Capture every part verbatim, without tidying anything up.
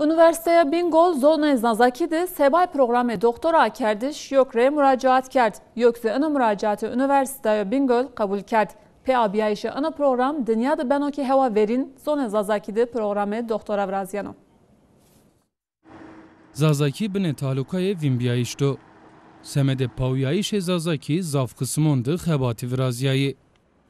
Unîversîteya Bîngol zonê Zazakî de sebay programê doktora akerdiş YÖK rê muracaat kerd. YÖK zî ino muracaatê Unîversîteya Bîngol qebul kerd. Pê abîyayîşê ino program dinya de beno ke hewa verîn zonê Zazakî de programê doktora virazîyeno. Zazakî binê tahlukayê vînbîyayîş do. Semedê pawîyayîşê Zazakî zaf qisimon de xebatî virazîyayî.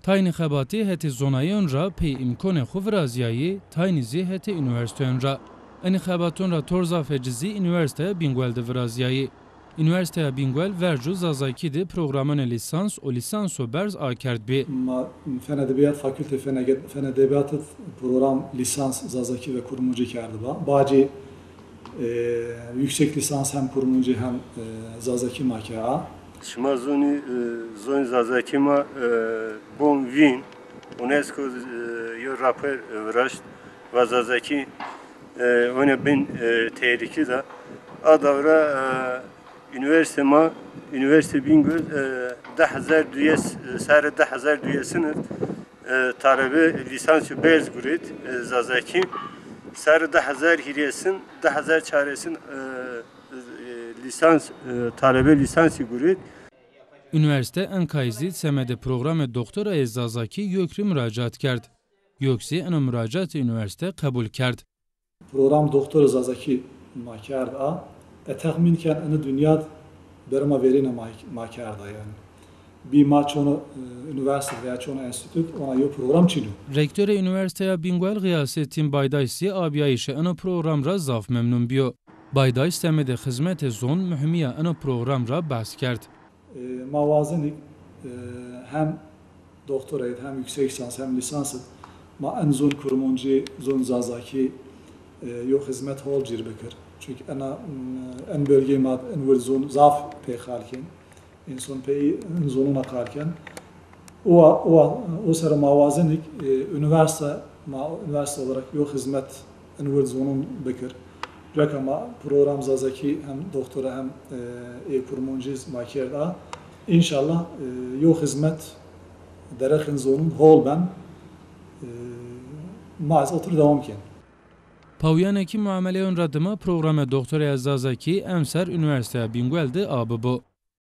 Taynî xebatî hetê zonayeyon ra pey îmkonê xo virazîyayî, taynî zî hetê unîversîteyon ra. Enî xebaton ra tor zafê ci zî Unîversîteya Bîngol de virazîyayî. Unîversîteya Bîngol vercu Zazakî de programonê lîsans û lîsanso berz akertbî. Ma Fen Edebîyat Fakûltê Fen Ege-, Fen Edebîyatî program lîsans Zazakî ve Kurmancî kerdiba. Bacê, e, yüksek lisans hem Kurmancî hem, e, Zazakî ma kera. Şima zonî, e, zonî Zazakî ma, e, bon vîn, UNESCO, e, yo rapor, e, viraşt, va Zazakî, e, hone bin, e, tehlîke de. A dewre, e, unîversîte ma, Unîversîte Bîngol, e, di hezar duyes, e, serre di hezar duyesin, e, talebe lîsansî berz guret, e, Zazakî. Serre di hezar hîryesin, di hezar çaresin, e, e, lîsans, e, talebe lîsansî guret. Unîversîte enkayî zî semedê programê doktorayê Zazakî YÖK rê muracaat kerd. YÖK zî ino muracaatê unîversîte qebul kerd. Program doktora Zazakî ma kerd a. E, texmîn ken ini dinya d berê ma verêne ma, ma kerd a yanî. Bî ma çono, e, unîversîte veya çono enstîtut ona yo program çin o. Rektorê Unîversîteya Bîngol Xîyasettin Baydaş zî abîyayîşê ino program ra zaf memnun bîyo. Baydaş semedê xizmetê zon muhîmîya ino program ra behs kerd. E, ma wazenî, e, hem doktora id, hem yüksek lisans, hem lîsans id ma en zon Kurmancî, zon Zazakî, e, yo xizmet hol cir bikir. Çunkî ena, m, en bölgeyê ma d en wir zon zaf pê qal kên. Însan pey en zonûna qal kên. O, o, o ser ma wazenî, e, unîversîte, ma unîversîte olarak yo xizmet en wir zonûn bikir. Ceka ma program Zazakî hem doktora hem, e, ê Kurmancî ma kerd a. Înşallah, e, yo xizmet derexên zonûn hol ben, e, ma ez otir dewam kên. Pawîyanê ke muameleyon ra dima programê doktoraya Zazakî emser Unîversîteya Bîngol de a bibo.